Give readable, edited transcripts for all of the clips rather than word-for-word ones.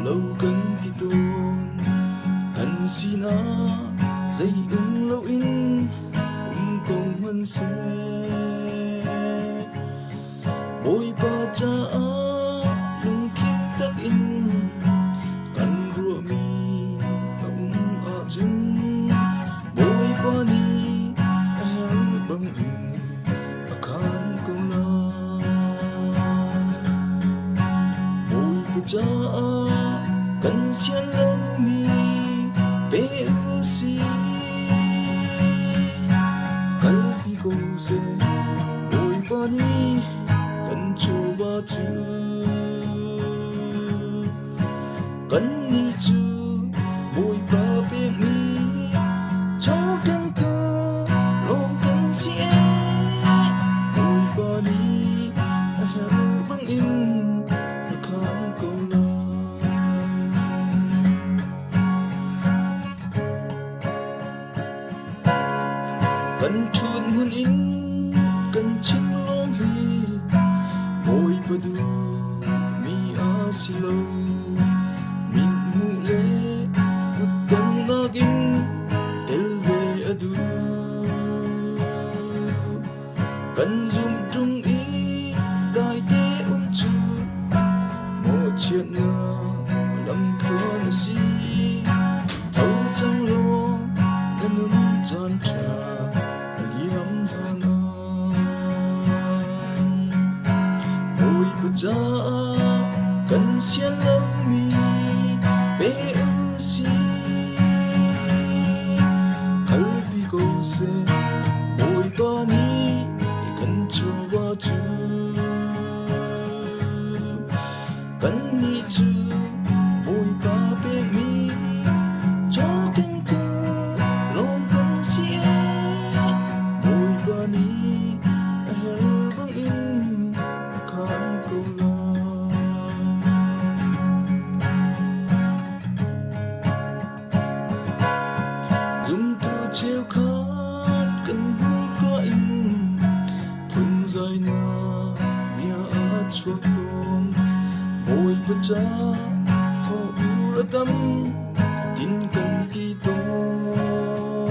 lo kan ti tawn. Kan sinah zei um loin um ko hmanhseh. Bawipa caah lungthin tak in kan ruahmi a um ahcun Bawipa nih a herh bangin a khaan ko lai. Bawipa caah kan sian lomi pe u sih. Kalpi ko seh, Bawipa nih kan chawva cu. Kannih cu Bawipa pekmi chawkengtu lawng kan si ee. Bawipa nih a herh bangin a khaan ko lai. Kan ṭhut hmun in kan chim lawng hi Bawipa duhmi a si lo. Mithmuh le kutdongnak in tel ve a duh. Kan zumh ṭung i daite um cu mawhchiatnak lamthluan a si. Tho cang law na nun caan ṭha a liam hlan ah. Bawipa caah kan sian lomi pe u sih. Kalpi ko seh, Bawipa nih kan chawva cu. Kannih cu Bawipa pekmi cawkengtu lawng kan si ee. Bawipa nih a herh bangin a khaan ko lai. Zumtu cheukhat kan hmurka in phunzainak bia a chuak tawn. Bawipa ca thawh ur a tam din kan ti tawn.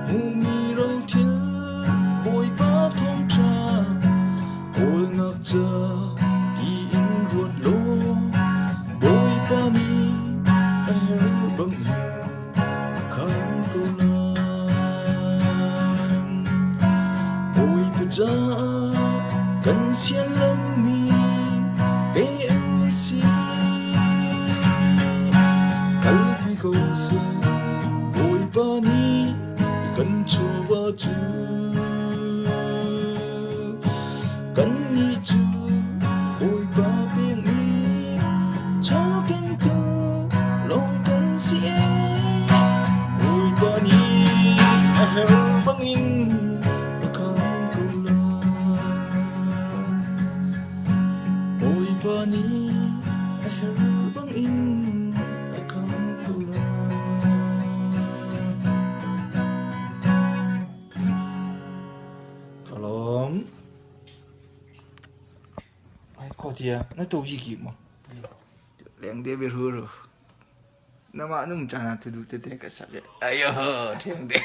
Hmuhmi rothil Bawipa thawngṭha kawlnak ca tiin ruat law Bawipa nih a herh bangin a khaan ko lai. Bawipa caah kan sian lomi pe u sih. Kalpi ko seh, Bawipa nih kan chawva cu. Kannih cu Bawipa pekmi chawkengtu lawng kan si ee. Bawipa nih a herh bangin a khaan ko lai. Bawipa nih a herh bangin a khaan ko lai. Ka lawm. Ai ko tia na to hi ki mo. Leng de bi ru ru. Nama nung chana tu du te te ka sak. Ayo theng de.